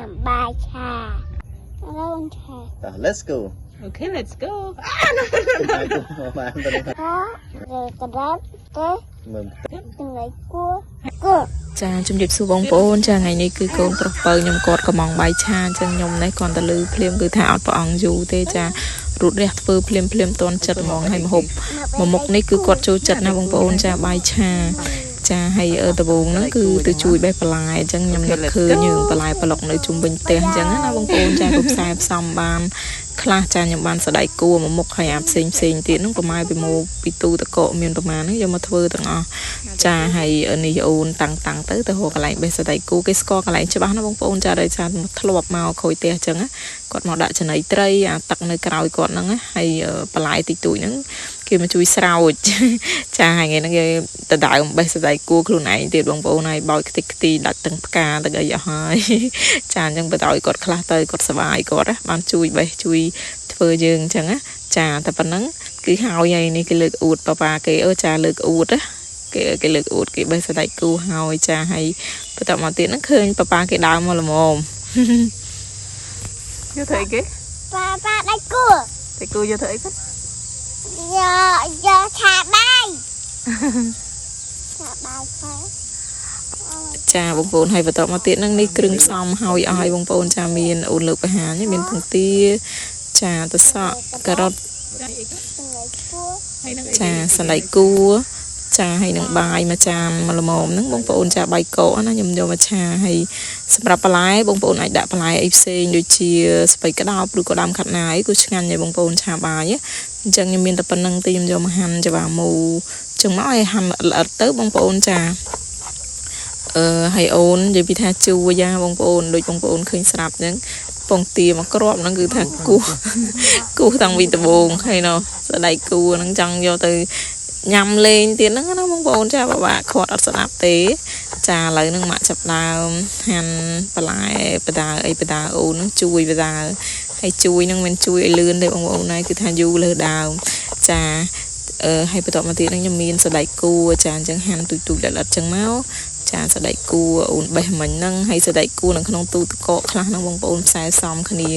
ញ៉ាំបាយឆាឥឡូវឆា តោះ let's go. Okay, let's go. បាយគូបានទៅ ហ៎កណ្ដាប់ទៅ មើល ចំណៃគួគួ ចាជំរាបសួរបងប្អូនចាថ្ងៃនេះគឺកូនប្រុសពៅខ្ញុំគាត់កំងបាយឆាអញ្ចឹងខ្ញុំនេះគាត់ទៅលឺភ្លាមគឺថាអត់ព្រះអង្គយូរទេចារូតរះធ្វើភ្លាមភ្លាមតន់ចិត្តហ្មងហើយមហូបមួយមុខនេះគឺគាត់ចូលចិត្តណាស់បងប្អូនចាបាយឆាចាហើយដំបូងហ្នឹងគឺទៅជួយបេះបន្លែអញ្ចឹងខ្ញុំនឹកឃើញយើងបន្លែប្លុកនៅជុំវិញផ្ទះអញ្ចឹងណាបងប្អូនចាក៏ផ្សាយផ្សំបានខ្លះចាខ្ញុំបានសដៃគួរមួយមុខហើយអាផ្សេងផ្សេងទៀតហ្នឹងប្រម៉ែពីមកពីទូតកកមានប្រមាណហ្នឹងយកមកធ្វើទាំងអស់ចាហើយនេះអូនតាំងតាំងទៅទៅរកកន្លែងបេះសដៃគូគេស្គាល់កន្លែងច្បាស់ណាបងប្អូនចាដោយសារធ្លាប់មកខូចផ្ទះអញ្ចឹងគាត់មកដាក់ចំណីត្រីអាទឹកនៅក្រោយគាត់ហ្នឹងហើយបន្លែតិចតួចហ្នឹងគេមកជួយស្រោចចាហើយថ្ងៃហ្នឹងគេទៅដើមបេះសដៃគួខ្លួនឯងទៀតបងប្អូនហើយបោចខ្ទេចខ្ទីដាច់ទាំងផ្កាទាំងអីអស់ហើយចាអញ្ចឹងបដ ாய் គាត់ខ្លះទៅគាត់សប្បាយគាត់បានជួយបេះជួយធ្វើយើងអញ្ចឹងណាចាតែប៉ុណ្ណឹងគឺហើយហើយនេះគេលើកអួតប៉ាប៉ាគេអឺចាលើកអួតណាគេគេលើកអួតគេបេះសដៃគូហើយចាហើយបន្តមកទៀតហ្នឹងឃើញប៉ាប៉ាគេដើរមកល្មម យកធ្វើអីគេ ប៉ាប៉ាដៃគួ តែគូយកធ្វើអីគេ យកយកឆាបាយឆាបាយឆា ចាបងប្អូនហើយបន្តមកទៀតហ្នឹងនេះគ្រឿងផ្សំហើយអស់ហើយបងប្អូនចាមានអូនលើកបង្ហាញមានពងទាចាទឹកសក់ការ៉ុត ចំណៃគួ ហើយនឹង ចាសណ្តែកគួរចាហើយនឹងបាយមួយចានមួយល្មមហ្នឹងបងប្អូនចាបាយកកណាខ្ញុំយកមកឆាហើយសម្រាប់បន្លែបងប្អូនអាចដាក់បន្លែអីផ្សេងដូចជាស្ពៃក្តោបឬក៏ដើមខាត់ណាអីក៏ឆ្ងាញ់ដែរបងប្អូនឆាបាយអញ្ចឹងខ្ញុំមានតែប៉ុណ្្នឹងទេខ្ញុំយកមកហាន់ច្បាមូចឹងមកឲ្យហាន់ល្អិតៗទៅបងប្អូនចាអឺហើយអូននិយាយពីថាជួយយ៉ាបងប្អូនដូចបងប្អូនឃើញស្រាប់អញ្ចឹងពងទាមកគ្រាប់ហ្នឹងគឺថាគោះគោះតាំងពីដំបូងហើយណោះសណ្តែកគួរហ្នឹងចង់យកទៅញ៉ាំលេងទៀតហ្នឹងណាបងប្អូនចាបបាក់ខាត់អត់ស្ដាប់ទេ ចាឥឡូវហ្នឹងម៉ាក់ចាប់ដើមហាន់បន្លែបដាអីបដាអូនហ្នឹងជួយបដាហើយជួយហ្នឹងមិនជួយឲ្យលឿនទេបងប្អូនណាគឺថាយូរលើសដើមចាអឺហើយបន្តមកទៀតហ្នឹងខ្ញុំមានសណ្តែកគួរចាអញ្ចឹងហាន់ទូចទូចល្អិតៗចឹងមកចាសណ្តែកគួរអូនបេះមិញហ្នឹងហើយសណ្តែកគួរនៅក្នុងទូទឹកកកខ្លះហ្នឹងបងប្អូនផ្សាយផ្សំគ្នា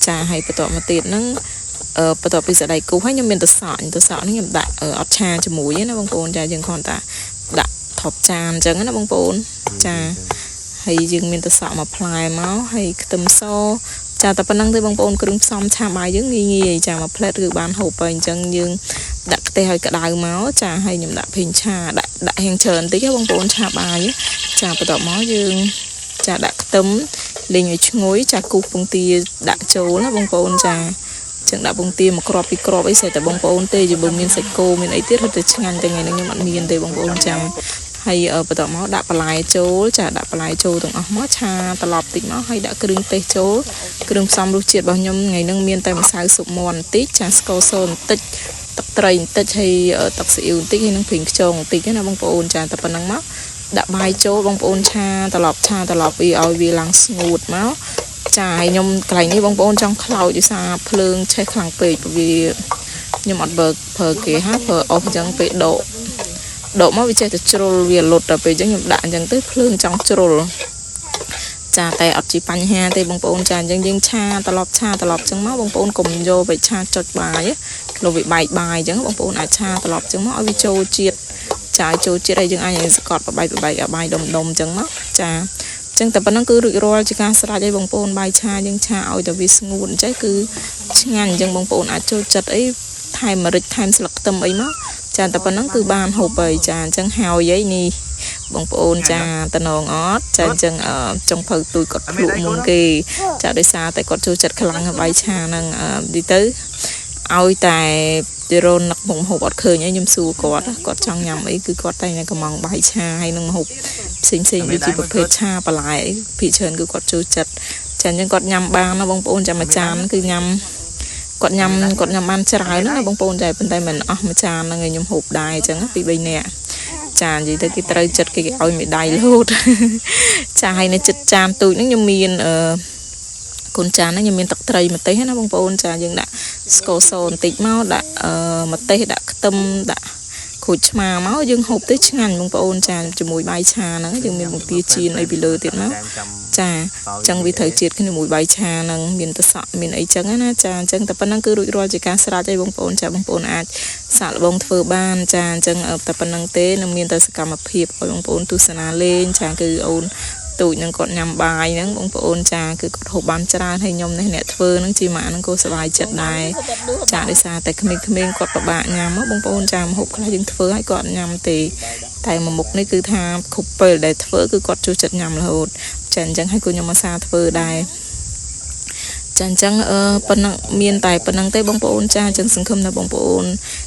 ចាហើយបន្តមកទៀតហ្នឹងអឺបន្ទាប់ពីសណ្តែកគូហើយខ្ញុំមានទឹកសក់ទឹកសក់ហ្នឹងខ្ញុំដាក់អត់ឆាជាមួយណាបងប្អូនចាយើងគ្រាន់តែដាក់ថប់ចានអញ្ចឹងណាបងប្អូនចាហើយយើងមានទឹកសក់មួយផ្លែមកហើយខ្ទឹមសចាតែប៉ុណ្្នឹងទេបងប្អូនគ្រឿងផ្សំឆាបាយយើងងាយងាយចាមួយផ្លែតគឺបានហូបហើយអញ្ចឹងយើងដាក់ខ្ទះឲ្យក្តៅមកចាហើយខ្ញុំដាក់ភេងឆាដាក់ដាក់ហាងច្រើនតិចហ៎បងប្អូនឆាបាយចាបន្ទាប់មកយើងចាដាក់ខ្ទឹមលីងឲ្យឈ្ងុយចាគូសពងទាដាក់ចូលណាបងប្អូនចាចឹងដាក់ពងទាមួយគ្រាប់ពីរគ្រាប់អីស្អីតែបងប្អូនទេយបើមានសាច់គោមានអីទៀតរត់តែឆ្ងាញ់តែថ្ងៃនេះខ្ញុំអត់មានទេបងប្អូនចាំហើយបន្ទាប់មកដាក់បន្លែចូលចាដាក់បន្លែចូលទាំងអស់មកឆាត្រឡប់តិចមកហើយដាក់គ្រឿងទេសចូលគ្រឿងផ្សំរសជាតិរបស់ខ្ញុំថ្ងៃនេះមានតែម្សៅស៊ុបមាន់បន្តិចចាស្ករសបន្តិចទឹកត្រីបន្តិចហើយទឹកស៊ីអ៊ីវបន្តិចហើយនឹងប្រេងខ្យងបន្តិចណាបងប្អូនចាតែប៉ុណ្្នឹងមកដាក់បាយចូលបងប្អូនឆាត្រឡប់ឆាត្រឡប់វាឲ្យវាឡើងស្ងួតមកចាហើយខ្ញុំកន្លែងនេះបងប្អូនចង់ខ្លោចដោយសារភ្លើងឆេះខ្លាំងពេកព្រោះវាខ្ញុំអត់បើកប្រើគេហាប្រើអុសអញ្ចឹងពេលដកដកមកវាចេះតែជ្រុលវាលុតដល់ពេលអញ្ចឹងខ្ញុំដាក់អញ្ចឹងទៅភ្លើងចង់ជ្រុលចាតែអត់ជាបញ្ហាទេបងប្អូនចាអញ្ចឹងយើងឆាត្រឡប់ឆាត្រឡប់អញ្ចឹងមកបងប្អូនកុំយកទៅឆាចុចបាយលោកវាបែកបាយអញ្ចឹងបងប្អូនអាចឆាត្រឡប់អញ្ចឹងមកឲ្យវាចូលជាតិចាឲ្យចូលជាតិហើយយើងអាចឲ្យសកត់បបែកបបែកឲ្យបាយដុំដុំអញ្ចឹងមកចាចឹងតែប៉ុណ្្នឹងគឺរួចរាល់ជាការស្រេចឲ្យបងប្អូនបាយឆាយើងឆាឲ្យតែវាស្ងួតអញ្ចឹងគឺឆ្ងាញ់អញ្ចឹងបងប្អូនអាចចូលចិត្តអីថែមម្រេចថែមស្លឹកខ្ទឹមអីមកចាតែប៉ុណ្្នឹងគឺបានហូបហើយចាអញ្ចឹងហើយអីនេះបងប្អូនចាតំណងអត់ចាអញ្ចឹងចុងភៅទូចគាត់ភ្លក់មុនគេចាដោយសារតែគាត់ចូលចិត្តខ្លាំងបាយឆាហ្នឹងនិយាយទៅឲ្យតែទីរនឹកមុខម្ហូបអត់ឃើញអីខ្ញុំសួរគាត់គាត់ចង់ញ៉ាំអីគឺគាត់តែងតែកំងបាយឆាហើយនឹងម្ហូបផ្សេងផ្សេងដូចជាប្រភេទឆាបន្លែអីភាគច្រើនគឺគាត់ចូលចិត្តចាអញ្ចឹងគាត់ញ៉ាំបានណាបងប្អូនចាំមួយចានគឺញ៉ាំគាត់ញ៉ាំគាត់ញ៉ាំបានច្រើនណាបងប្អូនចាប៉ុន្តែមិនអស់មួយចានហ្នឹងឯងខ្ញុំហូបដែរអញ្ចឹងពី3នាក់ចានិយាយទៅគេត្រូវចិត្តគេឲ្យមេដៃលោតចាហើយនៅចិត្តចានទូចហ្នឹងខ្ញុំមានអឺកូនចានហ្នឹងខ្ញុំមានទឹកត្រីម្ទេសណាបងប្អូនចាយើងដាក់ស្ករសបន្តិចមកដាក់អឺម្ទេសដាក់ខ្ទឹមដាក់ ក្រូចឆ្មាមកយើងហូបទៅឆ្ងាញ់បងប្អូនចាជាមួយបាយឆាហ្នឹងយើងមានបង្គាចៀនអីពីលើទៀតមកចាអញ្ចឹងវាត្រូវជាតិគ្នាមួយបាយឆាហ្នឹងមានតសក់មានអីចឹងណាចាអញ្ចឹងតែប៉ុណ្្នឹងគឺរួចរាល់ជាការស្រេចហើយបងប្អូនចាបងប្អូនអាចសាកល្បងធ្វើបានចាអញ្ចឹងតែប៉ុណ្្នឹងទេនឹងមានតែសកម្មភាពឲ្យបងប្អូនទស្សនាលេងចាគឺអូនទូចនឹងគាត់ញ៉ាំបាយហ្នឹងបងប្អូនចាគឺគាត់ហូបបានច្រើនហើយខ្ញុំនេះអ្នកធ្វើហ្នឹងជាម៉ាក់ហ្នឹងក៏សប្បាយចិត្តដែរចាដោយសារតែក្មេងៗគាត់ពិបាកញ៉ាំបងប្អូនចាម្ហូបខ្លះយើងធ្វើឲ្យគាត់ញ៉ាំទេតែមួយមុខនេះគឺថាគ្រប់ពេលដែលធ្វើគឺគាត់ចូលចិត្តញ៉ាំរហូតចាអញ្ចឹងហើយក៏ខ្ញុំអាសាធ្វើដែរចាអញ្ចឹងប៉ុណ្ណឹងមានតែប៉ុណ្ណឹងទេបងប្អូនចាអញ្ចឹងសង្ឃឹមថាបងប្អូន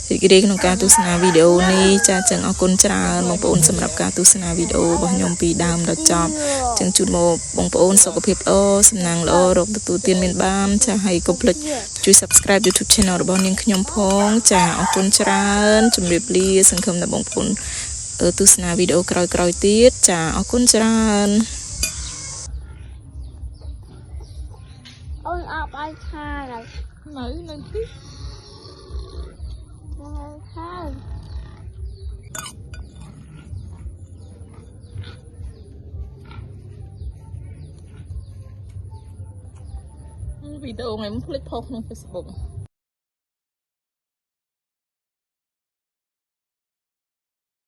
រីករាយក្នុងការទស្សនាវីដេអូនេះចាអញ្ចឹងអរគុណច្រើនបងប្អូនសម្រាប់ការទស្សនាវីដេអូរបស់ខ្ញុំពីដើមដល់ចប់អញ្ចឹងជូនមកបងប្អូនសុខភាពល្អសំណាងល្អរកទទួលទានមានបានចាហើយកុំភ្លេចជួយ Subscribe YouTube Channel របស់នាងខ្ញុំផងចាអរគុណច្រើនជម្រាបលាសង្ឃឹមថាបងប្អូនទស្សនាវីដេអូក្រោយៗទៀតចាអរគុណច្រើន អូនអត់បាយឆាហើយ នៅនៅទី ហើយ វីដេអូថ្ងៃមុនភ្លេចផុសក្នុង Facebook.